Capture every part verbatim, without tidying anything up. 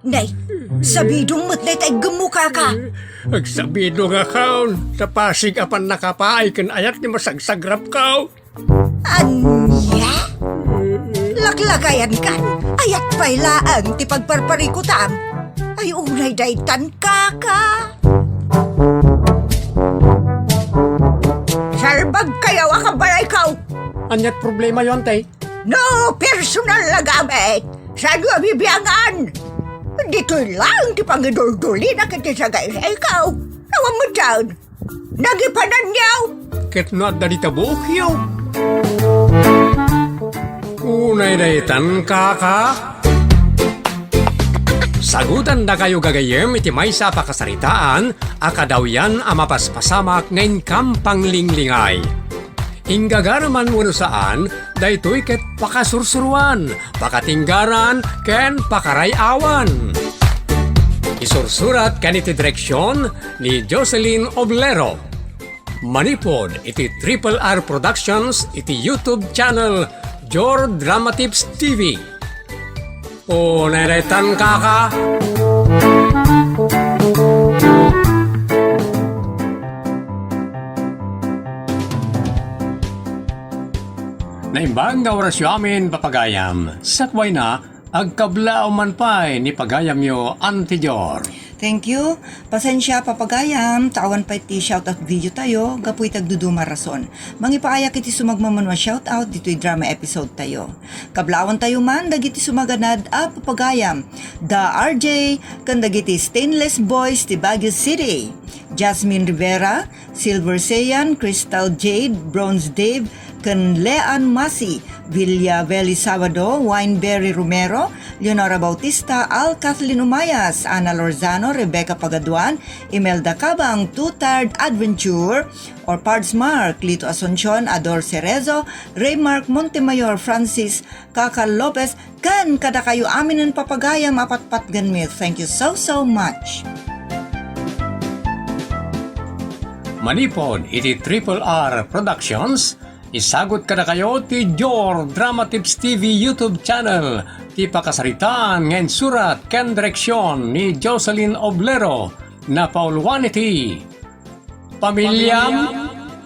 Nay, sabidong met dayta iggemmo, kaka. Agsabidong a kaon, ta pasig a pannakapaay ken ayat ni masagsagrapko. Ania? Laklakayankan, ayat pay laeng ti pagparparikutam. Ay, unay daytan, kaka. Salbagkayo a kabalayko. Aniat problemayo, ante? No personal a gamit, saanyo a bibiangan? Ditoy laeng ti pangiduldulina ket ti sagaysayko. Awan met daan. Nagipananyo! Ket no adda dita buokyo. Unay daytan, kaka. Sagutandakayo gagayyem iti maysa a pakasaritaan a kadawyan a mapaspasamak nga inkam panglinglingay. Inggagaraman wenno saan, daytoy ket pakasursuroan, pakatinggaran, ken pakaray-awan. Isursurat ken iti direksion ni Jocelyn Oblero. Manipud iti Triple R Productions iti YouTube channel Jor Dramatips T V. O, nairetan, kaka. Naimbag nga orasyo amin, papagayam. Sakbay na, agkablaaw man pay ni pagayamyo, Auntie Jor. Thank you. Pasensia, papagayam, ta awan pay ti shoutout video tayo, gapu iti agduduma a rason. Mangipaayak iti sumagmamano a shoutout ditoy drama episode tayo. Kablaawan tayo man dagiti sumaganad a papagayam, da R J, ken dagiti Stainless Boys ti Baguio City, Jasmine Rivera, Silver Sayan, Crystal Jade, Bronze Dave, ken Leanne Masi, Villa Veli Sabado, Wineberry Romero, Leonora Bautista, Al Kathleen Umayas, Ana Lorzano, Rebecca Pagaduan, Imelda Cabang, Two Tired Adventure, or Pards Mark, Lito Asuncion, Ador Cerezo, Raymark Montemayor, Francis Kaka Lopez, ken kadakayo aminen, papagayam a patpatgenmi. Thank you so, so much. Manipud iti Triple R Productions, isagut kadakayo ti Jor Drama Tips T V YouTube channel, ti pakasaritaan nga insurat ken direksion ni Jocelyn Oblero, napauluan iti Pamilyam,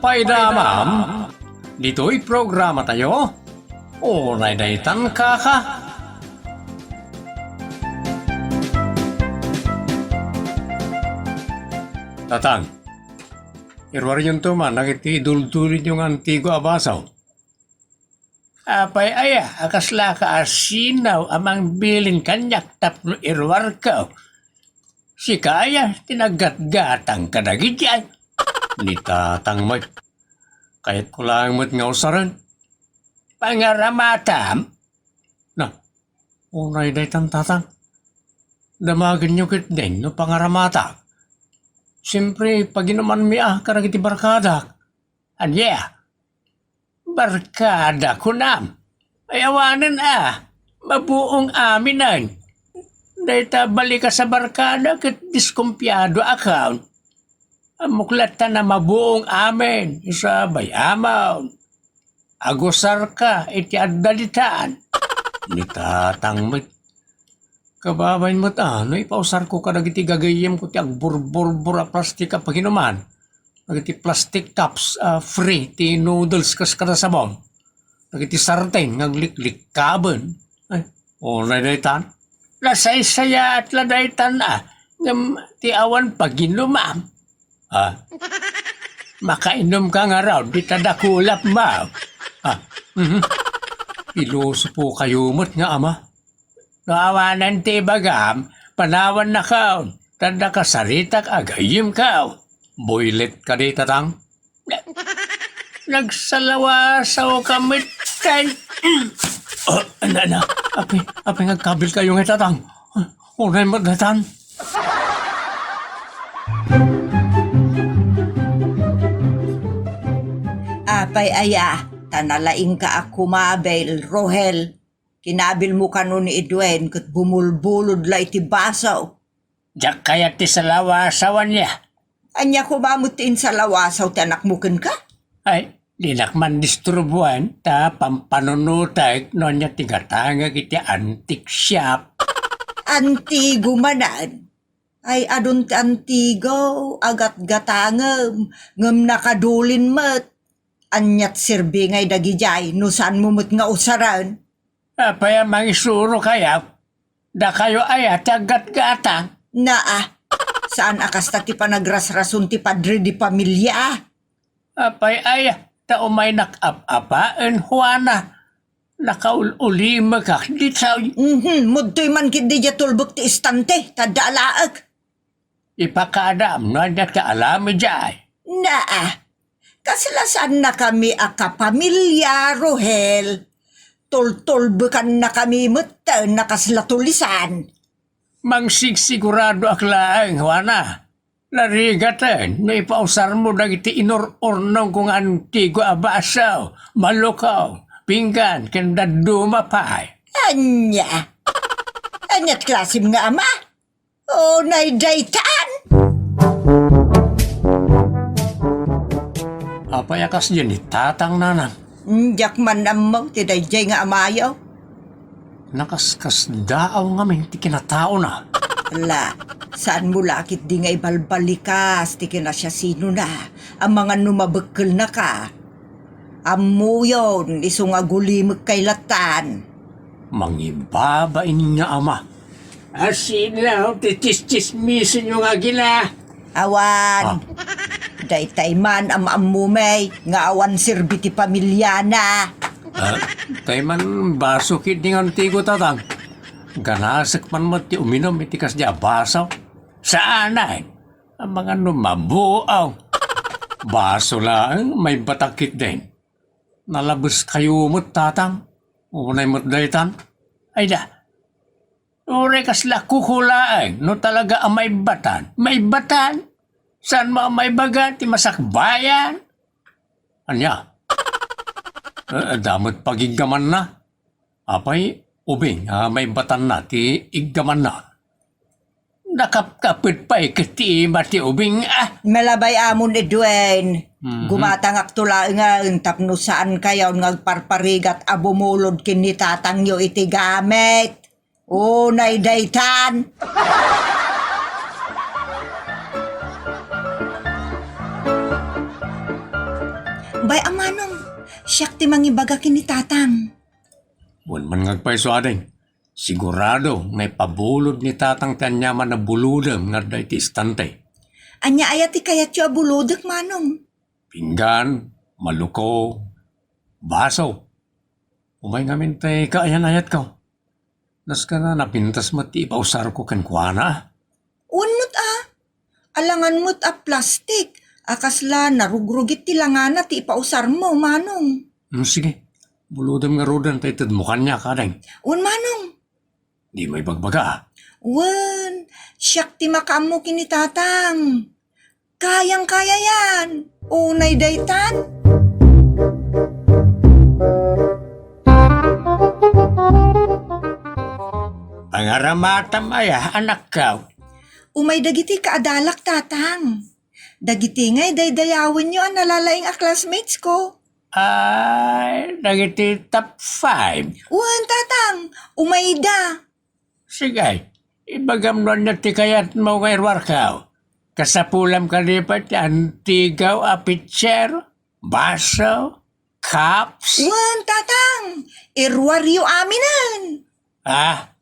Paidamam, ditoy programa tayo. Unay daytan, kaka. Tatang, iruaryonto man dagiti iduldulinyo nga antigo a baso. Apay aya a kaslaka a sinaw a mangbilin kaniak tapno iruarko? Sika aya ti naggatgatang kadagiti ay? Ni Tatang met. Kayatko laeng met nga usaren. Pangaramatam? Na, unay daytan, Tatang. Damagenyo ketdin no pangaramatak. Siempre, paginumanmi a kadagiti barkadak. Ania? Barkada, kunam? Ay, awanen a, mabuong aminen. Dayta balikas a barkada ket diskumpiado a kaon. Ammok latta a mabuong amin, isu a bay-amon. Agusarka iti adda ditan. Ni Tatang met. Kababain met a, no ipausarko kadagiti gagayyemko ti agburburbur a plastik a paginuman, dagiti plastic cups a free ti noodles kas kada sabon, dagiti sarden nga agliklikkaben. Ay, unay daytan. Nasaysayaat la daytan a, ngem ti awan paginumam. Ah, makainumka ngarud dita dakulapmo. Ah, mhm. Pilosopokayo met nga ama. No awanen ti ibagam, panawannakon, ta adda kasaritak a gayyemko. Builit kadi, Tatang? Nagsalawasaw kami, Tay. Ah, ano, ano? Apay, apay nga agkabilkayo ngay, Tatang? Unay met daytan? Apay aya, ta nalaingka a kumabil, Rohel. Kinabilmo kano ni Edwin ket bumulbulod la iti baso. Diak kayat ti salawasawan, ya. Ania koma met ti insalawasaw ti anakmo kenka? Ay, dinak mandisturbuan, ta pampanunotek no ania ti gatangek iti antique shop. Antigo manen. Ay, adun ti Antigo, agatgatangem, ngem nakadulin met. Aniat serbi ngay dagidiay no saanmo met nga usaren? Apay a mangisuro kayo? Dakayo aya ti aggatgatang? Naa, saan a kasta ti panagrasrason ti padre de pamilia. Apay aya, ta umaynak ap-apaen, Juana. Nakaul-ulimekak ditoy. Mhm, mudtoy man ketdi diay tulbek ti istante, ta adda alaek. Ipakaadam no ania ti aramidyo. Naa, kasla saannakami a kapamilia, Rohel. Tultulbekannakami metten a kasla tulisan. Mangsigsiguradoak laeng, Juana. Narigaten no ipausarmo dagiti inur-urnongko nga antigo a baso, maluko, pinggan, ken dadduma pay. Ania? Ania ti klasem nga ama? Unay daytan? Apay a kasdiay ni tatang, nanang? Diak man ammo ti daydiay nga amayo. Nakaskasdaaw ngamin ti kinataona. La, saanmo la ketdi nga ibalbalikas ti kinasiasinona, amangan no mabekkelnaka. Ammoyon, isu nga agulimekkay lattan. Mangibabain nga ama. Asino ti tsistsismisenyo nga agina? Awan. Ah. Daytay man a maammomay nga awan serbi ti pamiliana. Ah, tay man baso ketdi nga antigo, tatang. Ganasek man met ti uminum iti kasdiay a baso. Saanen. Amangan no mabuaw. Baso laeng, maibbatak ketdin. Nalabeskayo met, tatang. Unay met daytan. Ayda. Uray kasla kuko laeng, no talaga a maibbatan. Maibbatan? Saanmo a maibaga ti masakbayan? Ania? Eh, adda met pagiggamanna. Apay, ubing a maibbatanna ti iggamanna. Nakapkapet pay ket ti ima ti ubing, ah. Malabay amon, Edwin. Mhm. Gumatangakto laengen tapno saankayon nga agparparigat a bumulod ken ni tatangyo iti gamit. Unay daytan. Bay, a manong, siak ti mangibaga ken ni tatang. Wen man nga agpayso, ading. Sigurado nga ipabulod ni tatang ti aniaman a bulodem nga adda iti istante. Ania aya ti kayatyo a bulodek, manong? Pinggan, maluko, baso. Umay ngamin ti kaayan-ayatko. Naskana, napintas met ti ipausarko kenkuana. Wen met a, alangan met a plastik, a kasla narugrugit ti langana ti ipausarmo, manong. Hmm, sige. Bulodem ngaruden ta itedmo kaniak, ading. Wen, manong. Dimo ibagbaga. Wen, siak ti makaammo ken ni tatang. Kayang-kaya yan. Unay daytan. Pangaramatam aya, anakko? Umay dagiti kaadalak, tatang. Dagiti ngay daydayawenyo a nalalaing a classmates ko. Ay, dagiti top five. Wen, tatang, umayda. Sige, ibagam no ania ti kayatmo nga iruarko. Kasapulam kadi pay ti antigo a pitser, baso, cups? Wen, tatang, iruaryo aminen. Ah?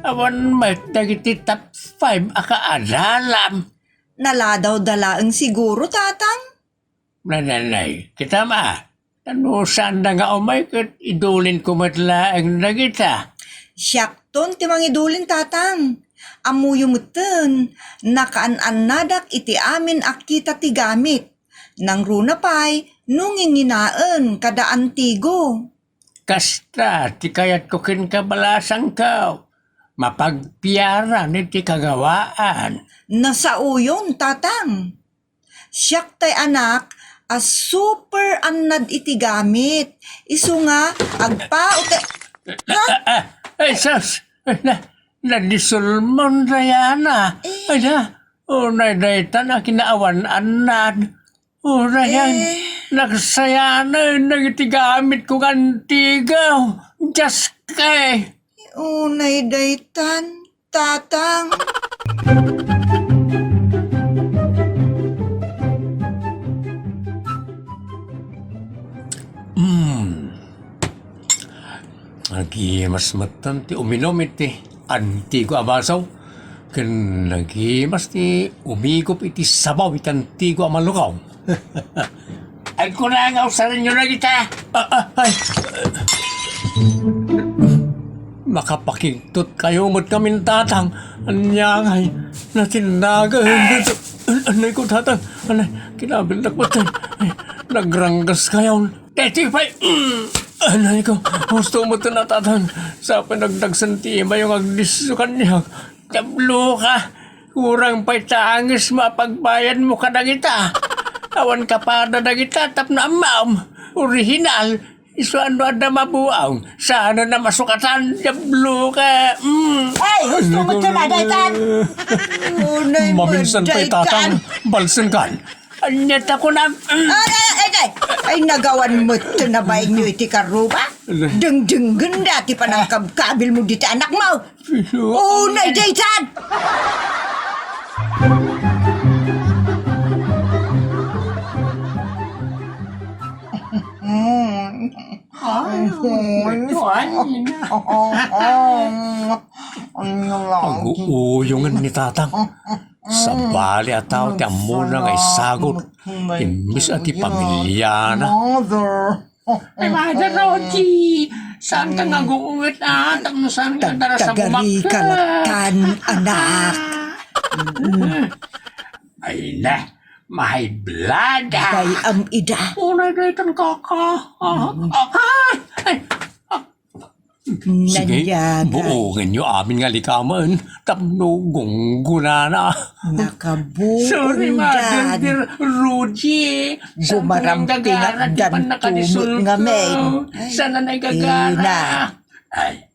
Awan met dagiti top five a kaadalam. Naladawda laeng siguro, tatang? Nananay, kitam a, ta no saanda nga umay ket idulinko met laeng dagita. Siakton ti mangidulin, tatang. Ammoyo metten, nakaan-annadak iti amin a kita ti gamit. Nangruna pay no nginginaen kada antigo. Kasta ti kayatko kenka, balasangko. Mapagpiaran iti kagawaan. Nasaoyon, tatang. Siak tay anak a super annad iti gamit. Isu nga agpaut-, ha? Ah, ah, ay, sus! Ay, na, nadisulmon, Diana. Eh. Ay, na, unay daytan a kinaawan-annad. Uray, eh, nagsayanen dagiti gamitko nga antigo. Dios kay. Unay daytan, Tatang. Hmm. Nagimas metten ti uminum iti antigo a baso, ken nagimas ti umigup iti sabaw iti antigo a malukong. Agkuna nga usarenyo na kita. Ah, ah, ay. Makapakigtot kayo met ngamin, Tatang. Ania ngay, natinnagan. An-, anay ko, Tatang. Anay, kinabildak met. Ay, nagranggas kayo. Deti pay, mm, anay ko, husto met na, Tatang. Sa panagdagsan ti imayo nga agdisyo kaniak. Tablo ka. Kurang pay ta anges mo a pagbayadmo kadagita. Awan ka pada dagita tapno ammam. Orihinal. Isu a no adda mabuang. Saan na masukatan? Tablo ka. Mm. Ay, husto met na daytan. Unay mo, Maminsan pay, daytan. Tatang. Balsen kan. Ania ta kunam? Mm. Ay, ay, ay, ay. Ay, nagawan met na bainyo iti karruba? Ala. Dengdenggen da ti panangkabkabilmo diti anakmo. Unay daytan! Ay, tuan. Aguuyongen ni Tatang. Sabali a tao ti ammona nga isagut. Imbes a ti pamiliana. Mother. Ay, Mother Rosie, saan ka nga guuwit, ah? Tapno saan nga dara sa bumak? Tagtagari ka lattan, anak. Ay na, mahiblada. Bayam ida. Unay daytan, kaka. Ah, ah, ay, ah. Sige, buongenyo amin nga likamen tapno gunggonana. Nakabuondan. Sorry, Mother dear Rosie. Saan ko nga gagara ti pannakadisulko? Gumaramtingan danto met ngamin. Ay, saan na gagara? Ay,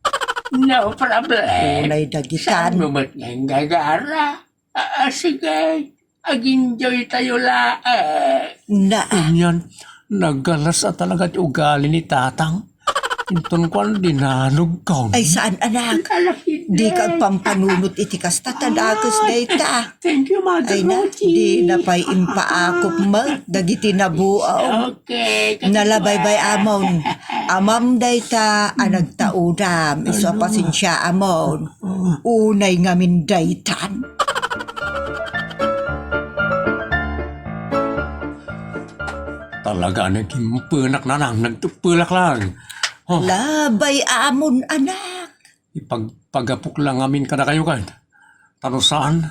no problem. Unay dagitan. Saan mo met nga gagara? Ah, ah, sige. Ag-enjoy tayo laeng. Na. Anian, nagalas a talaga ti ugali ni Tatang. Inton kuan, dinanogkaw. Ay, saan, anak? Dika agpampanunot iti kasta, ta dakes dayta. Thank you, Mother Rosie. Ay na, dina pay impaakop met dagiti nabuaw. Okay, nalabaybay-amon. Amam dayta a nagtaudam. Isu a pasensiaamon. Unay ngamin daytan. Talaga, nagimpenak, nanang, nagteppelak lang. Oh. Labay-amon, anak. Ipagpagapok lang ngamin kadakayo ket. Ta no saan,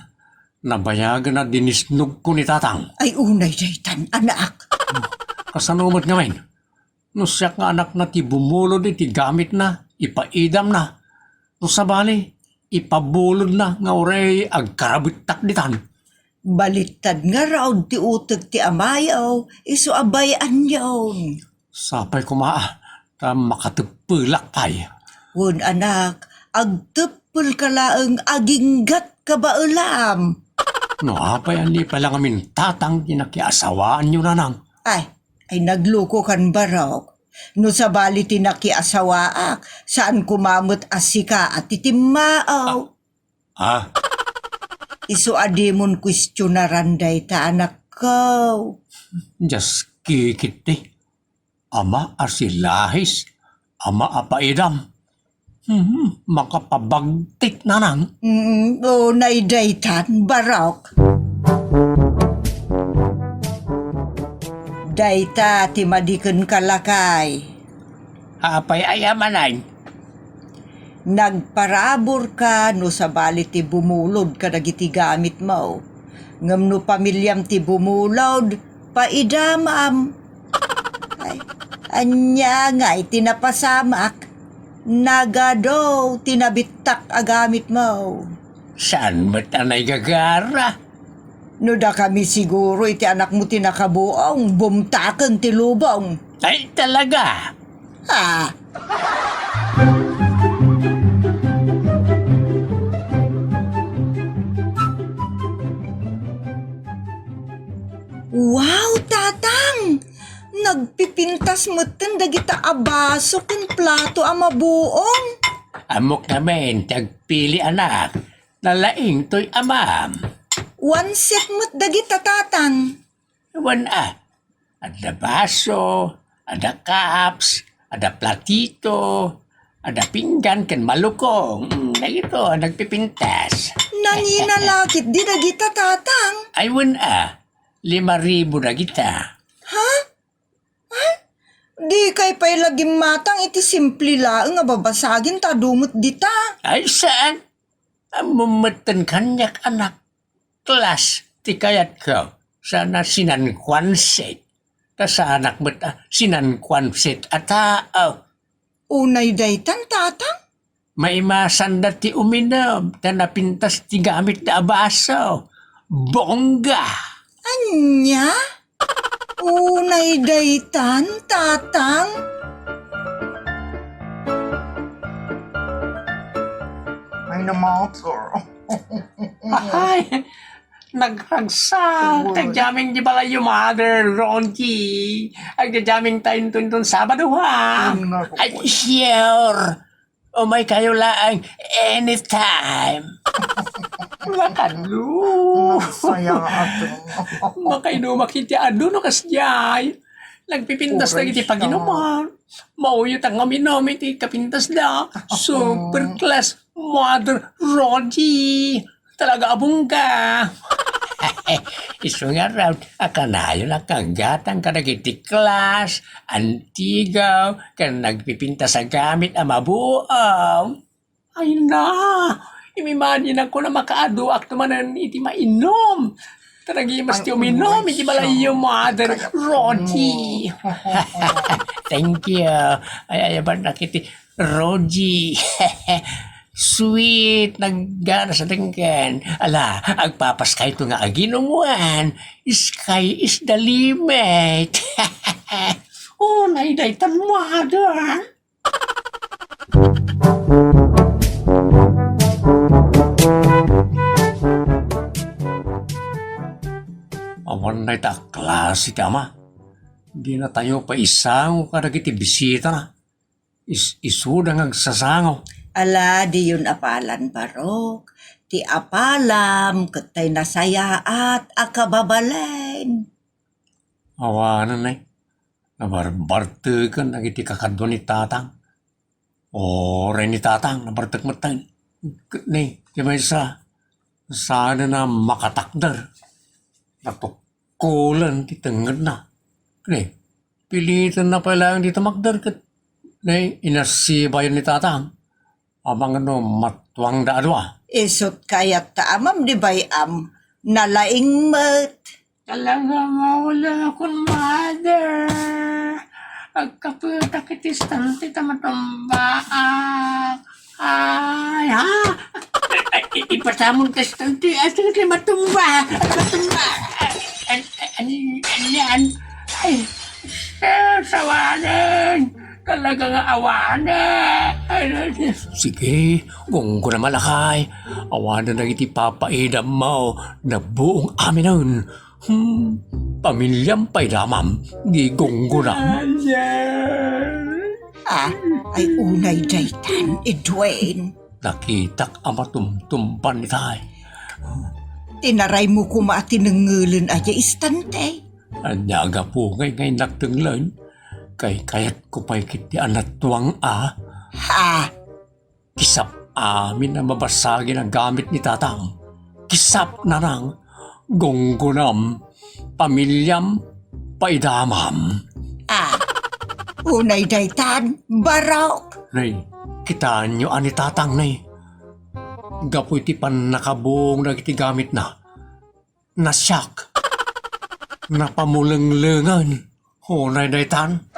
nabayagen a dinisnogko ni Tatang. Ay, unay daytan, anak. Oh, kasano met ngamin? No siak nga anakna ti bumulod iti gamitna, ipaidamna. No sabali, ipabulodna nga uray agkarabettak ditan. Balittad ngarud ti utek ti amayo, isu a bay-anyon. Sapay koma, ta makateppelak pay. Wen, anak, agteppelka laeng aginggat kabaelam. No apay a ni pay lang ngamin Tatang ti nakiasawaanyo, nanang? Ay, Ay, naglukokan, Barok. No sabali ti nakiasawaak, saan koma met a sika a ti timmaaw. Ah. Ah? Isu a dimon kuestionaran dayta, anakko. Dios, kikit ti ama a silahis, ama a paidam. Hmm, makapabagtik, nanang. Mm, unay daytan, Barok. Dayta ti madiken ka, lakay. Apay aya manen? Nagparaburka no sabali ti bumulod kadagiti gamitmo. Ngem no pamiliam ti bumulod, paidamam. Ay, ania ngay ti napasamak? Nagadu ti nabittak a gamitmo. Saan met a naigagara? No dakami siguro iti anakmo ti nakabuong, bumtaken ti lubong. Ay, talaga? Ah. Wow, Nagpipintas metten dagita a baso ken plato a mabuong. Ammok ngamin ti agpili, anak. Nalaing toy amam. One set met dagita, Tatang. Wen a, adda baso, adda cups, adda platito, adda pinggan ken malukong. Mm, dagito a nagpipintas. Nangina la ketdi dagita, Tatang. Ay, wen a, lima ribu dagita. Ha? Ha? Dikay pay la gimmatang iti simple laeng a babasagen ta adu met dita. Ay, saan? Ammom metten kaniak, anak. Class ti kayatko, saan a sinankuan set. Ta saanak met a sinankuan set a tao. Unay daytan, Tatang? Maimasanda ti uminum, ta napintas ti gamitda a baso. Bongga! Ania? Unay daytan, Tatang? Ay, na, mother. Ay, nagragsak. Uy. Agjamming di balay, mother, Ronji. Agjamming tayo inton, inton Sabado, ha? Ay, sure. Umay kayo laeng anytime. Makadlo. Nagsaya ato. Makainumak iti adu no kasdiay. Nagpipintas dagiti paginuman. Mauyot a ngaminum iti kapintas da. Super class, Mother Rogie. Talaga a bongga. Isu ngarud, a kanayon a kaggatang kadagiti class, antigo, ken nagpipintas a gamit a mabuong. Ay na, imimagine ko na makaaduak manen iti mainum. Taragimas ti uminum iti balayyo, Mother Rogie. Thank you. Ay, ayaban na kiti Rogie. Sweet, nagganas a dengken. Ala, agpapas kayto nga aginum wen. Sky is the limit. Oh, naidaytan, Mother. Awan na ita a klase ti ama. Di na tayo paisango kadagiti bisitana. Is-, isuda nga agsasango. Ala, diyon apalan, Barok. Ti apalam, ket tay nasayaat a kababalen. Awanen, eh. Nabarbarteken dagiti kakadua ni Tatang. Uray ni Tatang, nabartek metten. Ket ni, ti maysa, saanen a makatakder. Natukkolen ti tengngedna. Ket ni, pilitenna pay laeng ti tumakder ket ni, inasibayan ni Tatang. Amangan no matuangda a dua. Isut' kayat ta amam di bay-am, nalaing met. Talaga nga ulakon, Mother. Agkapetak iti istante ta matumbaak. Ay, ha? Ay, i-, ipasamon ta istante. Ay, sige, matumba. Matumba. Ay, ay, ay, ay, ay, ay. Ay, eh, sawanen. Talaga nga awanen. Sige, gunggonam a lakay. Awanen dagiti papaidammo, nabuong aminen. Hmm, pamiliam pay damam, di gunggonam. Ah, ay unay daytan, Edwin. Nakitak a matumtumban itay. Tinaraymo koma a tinengngelen a diay istante. Ania a gapu ngay nga innak tenglen? Kaykayatko pay ketdi a natuang a. Ha? Kisap amin a mabasagen a gamit ni Tatang. Kisap nanang, gunggonam, pamiliam, paidamam. Ah, unay daytan, Barok. Nay, kitaenyo a ni Tatang, nay. Gapu iti pannakabuong dagiti gamitna, nasiak. Napamulenglengen. Unay daytan.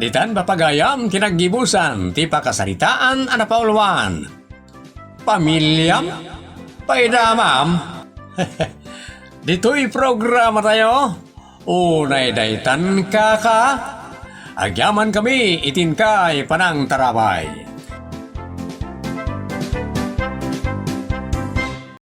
Ditan papagayam ti naggibusan ti pakasaritaan a napauluan. Pamiliam? Paidamam? Ditoy programa tayo, unay daytan kaka, agyamankami iti inkay panangtarabay.